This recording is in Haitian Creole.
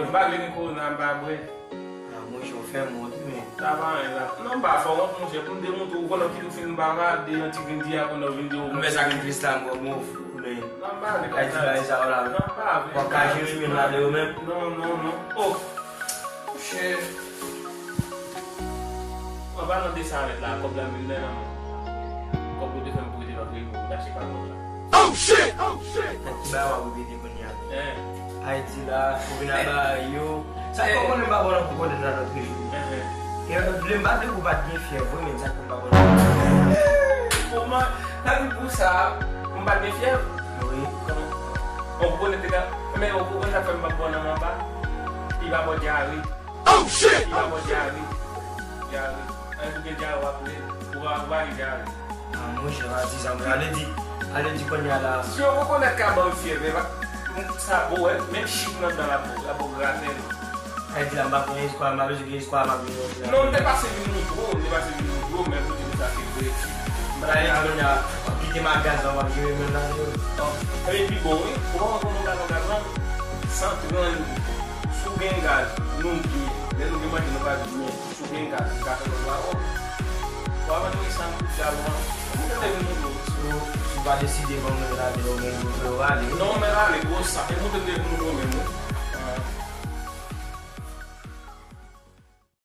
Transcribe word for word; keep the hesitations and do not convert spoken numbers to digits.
M pa vle gen kowona, m pa bwè. Ah, monchè, ou fè m wont, wi, men. Sa pa anyen, la. Non, m pa fè w wont, monchè, pou m te montre w, konnen ki ou fin bava, de yon ti vin di a, konnen w vin di w. Ou fè sakrifis la, mwen, mwen, men. Non, m pa vle konn sa. Ay, ti bagay sa, w la. Non, m pa vle. W ap ka jere sou youn la de yo menm? Non, non, non. Oh! Monchè. An palan de sa avèk la, kòb la vin nan men mwen. Kòb yo te fè m prete lòt rezo pou t achte pa kòb la. Oh shit! Oh shit! Nan ki bagay w ap repete kounye a? Hein? Ayiti la, ou vin aba yo. Sa k fè w konnen m pa bon nan pou konnen nan lòt rezo? Hein, hein. E, vle m pa di w pa t gen fyèv, wi, men sa k fè m pa bon nan. Kòman? Nan pou sa, m pa t gen fyèv? Wi. Kòman? Bon, pou konnen te ka, men ou konnen sa k fè m pa bon nan manba? Li pa bon dyare. Oh shit! Li pa bon dyare. Dyare. An tou gen dyare w ap lè. Ou va, ou va gen dyare. Ah, monchè, pa di sa, mwen. Ale di, ale di kounye a la. Si yo rekonèt ka ban m fyèv, e pa, sa bo, wè, menm chik nan dan la bo, la bo graten. Sa vle di la, m pa gen espwa, m pa bezwen gen espwa, m ap gen espwa. Non, m te pase vin montre w, m te pase vin montre w, men pou di nou sa se vre. M pa ale di kounye a, w ap kite magazin, w ap jere menm nan yo. Bon, e pi bon, wi, ou pa wè kòman gaz la, gaz la, san trant, si w gen gaz, nou ki, lè nou gen manje, nou pa di, men. Si w gen gaz, ou ka fè lòt bagay. W ap antre san goud galon an. Ou te vin moudo. Si w, si w pa deside ban mwen la, de ou menm, ou ale. Non, men ale, gwo sa. E moudo te vin moudo menm, wi.